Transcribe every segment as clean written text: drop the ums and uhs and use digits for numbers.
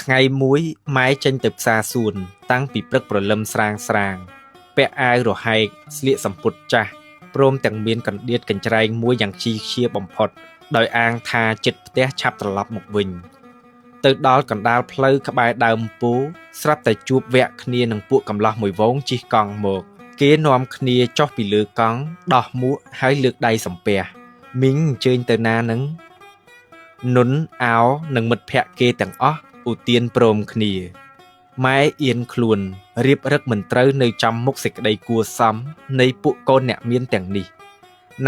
ថ្ងៃមួយម៉ែចេញទៅផ្សារសួនតាំងពីព្រឹកព្រលឹមស្រាងស្រាងពាក់អាវរហែកស្លៀកសំពត់ចាស់ព្រមទាំងមានកណ្ដៀតកញ្ច្រែងមួយយ៉ាងជីខ្ជាបំផុតដោយអាងថាចិត្តផ្ទះឆាប់ត្រឡប់មកវិញទៅដល់កណ្ដាលផ្លូវក្បែរដើមពោធិ៍ស្រាប់តែជួបវគ្គគ្នានឹងពួកកំឡោះមួយហ្វូងជិះកង់មកគេនាំគ្នាចុះពីលើកង់ដោះមួកហើយលើកដៃសំពះមីងអញ្ជើញទៅណានឹងនុនអោនិងមិត្តភ័ក្តិគេទាំងអស់ឧទានព្រមគ្នាម៉ែអៀនខ្លួនរៀបរឹកមិនត្រូវនៅចំមុខសេចក្តីគួរសមនៃពួកកូនអ្នកមានទាំងនេះ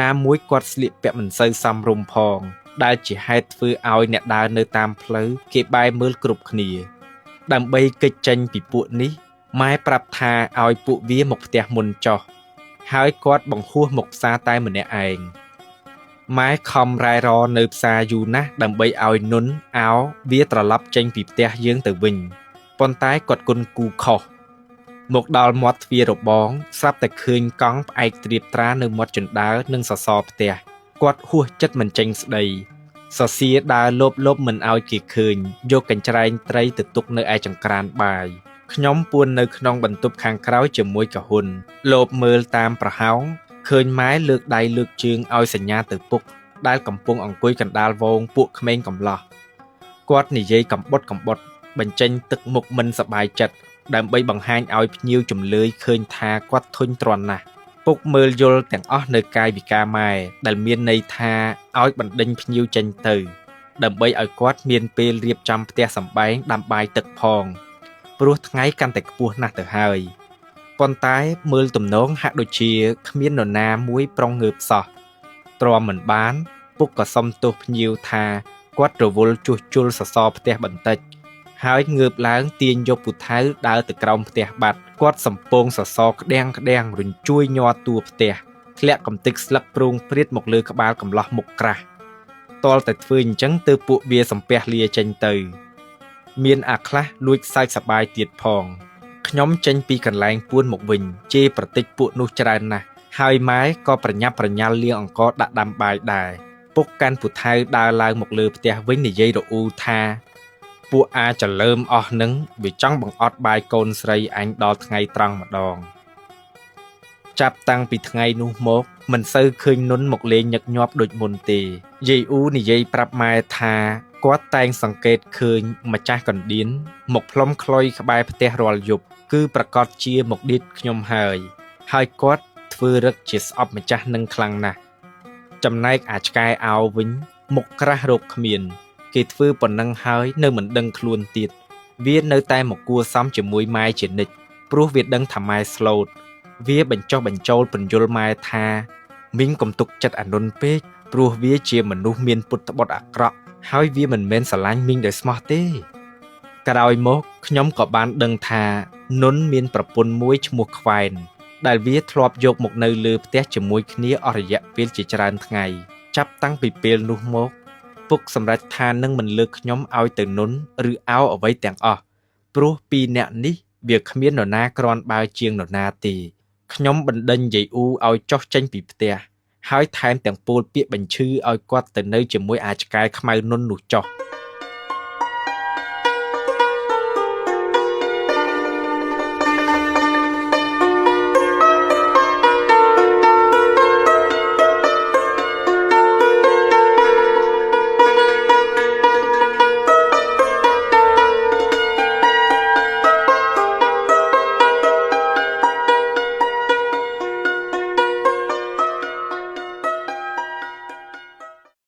ណាមួយគាត់ស្លៀកពាក់មិនសូវសមរម្យផងដែលជាហេតុធ្វើឲ្យអ្នកដើរនៅតាមផ្លូវគេបែរមើលគ្រប់គ្នាដើម្បីគេចចេញពីពួកនេះម៉ែប្រាប់ថាឲ្យពួកវាមកផ្ទះមុនចុះហើយគាត់បង្ហួសមកផ្សារតែម្នាក់ឯងម៉ែខំរ៉ែរនៅផ្សារយូរណាស់ដើម្បីឲ្យនុនអោវាត្រឡប់ចេញពីផ្ទះយើងទៅវិញប៉ុន្តែគាត់គុណគូខុសមកដល់មាត់ទ្វាររបងស្រាប់តែឃើញកង់ផ្អែកត្រៀបត្រានៅមាត់ជណ្ដើរនិងសសរផ្ទះគាត់ហួសចិត្តមិនចេញស្ដីសរសៀដើរលោបលោបមិនឲ្យគេឃើញយកកញ្ច្រែងត្រីទៅទុកនៅឯចង្ក្រានបាយខ្ញុំពួននៅក្នុងបន្ទប់ខាងក្រោយជាមួយកហ៊ុនលោបមើលតាមប្រហោងឃើញម៉ែលើកដៃលើកជើងឲ្យសញ្ញាទៅពុកដែលកំពុងអង្គុយកណ្ដាលវងពួកក្មេងកំឡោះគាត់និយាយកំបុតកំបុតបញ្ចេញទឹកមុខមិនសប្បាយចិត្តដើម្បីបង្ហាញឲ្យភ្ញៀវជំលើយឃើញថាគាត់ធុញទ្រាន់ណាស់ពុកមើលយល់ទាំងអស់នៅកាយវិការម៉ែដែលមានន័យថាឲ្យបណ្ដេញភ្ញៀវចេញទៅដើម្បីឲ្យគាត់មានពេលរៀបចំផ្ទះសម្បែងដាំបាយទឹកផងព្រោះថ្ងៃកាន់តែខ្ពស់ណាស់ទៅហើយប៉ុន្តែមើលទំនងហាក់ដូចជាគ្មាននរណាមួយប្រុងងើបសោះទ្រាំមិនបានពុកក៏សុំទោសភ្ញៀវថាគាត់រវល់ជួសជុលសសរផ្ទះបន្តិចហើយងើបឡើងទាញយកពូថៅដើរទៅក្រោមផ្ទះបាត់គាត់សំពងសសរក្តាំងក្តាំងរញ្ជួយញ័រតួផ្ទះធ្លាក់កំទេចស្លឹកព្រូងព្រាតមកលើក្បាលកំឡោះមុខក្រាស់ទាល់តែធ្វើអញ្ចឹងទើបពួកវាសំពះលាចេញទៅមានអាខ្លះលួចសើចសប្បាយទៀតផងខ្ញុំចេញពីកន្លែងពួនមកវិញជេរប្រតិចពួកនោះច្រើនណាស់ហើយម៉ែក៏ប្រញាប់ប្រញាល់លាងអង្ករដាក់ដាំបាយដែរពុកកាន់ពូថៅដើរឡើងមកលើផ្ទះវិញនិយាយរអ៊ូថាពួកអាចលើមអស់នឹងវាចង់បង្អត់បាយកូនស្រីអញដល់ថ្ងៃត្រង់ម្ដងចាប់តាំងពីថ្ងៃនោះមកមិនសូវឃើញនុនមកលេងញឹកញាប់ដូចមុនទេយាយអ៊ូនិយាយប្រាប់ម៉ែថាគាត់តែងសង្កេតឃើញម្ចាស់កណ្ដៀនមកផ្លុំខ្លុយក្បែរផ្ទះរាល់យប់គឺប្រកាសជាមកឌីតខ្ញុំហើយហើយគាត់ធ្វើរឹកជាស្អប់ម្ចាស់នឹងខ្លាំងណាស់ចំណែកអាឆ្កែអោវិញមុខក្រាស់រោគគ្មានគេធ្វើប៉ុណ្ណឹងហើយនៅមិនដឹងខ្លួនទៀតវានៅតែមកគួសមជាមួយម៉ែជានិច្ចព្រោះវាដឹងថាម៉ែស្លូតវាបញ្ចុះបញ្ចូលពន្យល់ម៉ែថាមីងកុំទុកចិត្តអានុនពេកព្រោះវាជាមនុស្សមានពុទ្ធបុត្រអាក្រក់ហើយវាមិនមែនស្រឡាញ់មីងដោយស្មោះទេក្រោយមកខ្ញុំក៏បានដឹងថានុនមានប្រពន្ធមួយឈ្មោះខ្វែនដែលវាធ្លាប់យកមកនៅលើផ្ទះជាមួយគ្នាអស់រយៈពេលជាច្រើនថ្ងៃចាប់តាំងពីពេលនោះមកពុកសម្រេចថានឹងមិនលើកខ្ញុំឲ្យទៅនុនឬអោអ្វីទាំងអស់ព្រោះពីរអ្នកនេះវាគ្មាននរណាគ្រាន់បើជាងនរណាទេខ្ញុំបណ្ដេញយាយអ៊ូឲ្យចុះចេញពីផ្ទះហើយថែមទាំងពោលពាក្យបញ្ឈឺឲ្យគាត់ទៅនៅជាមួយអាឆ្កែខ្មៅនុននោះចុះ។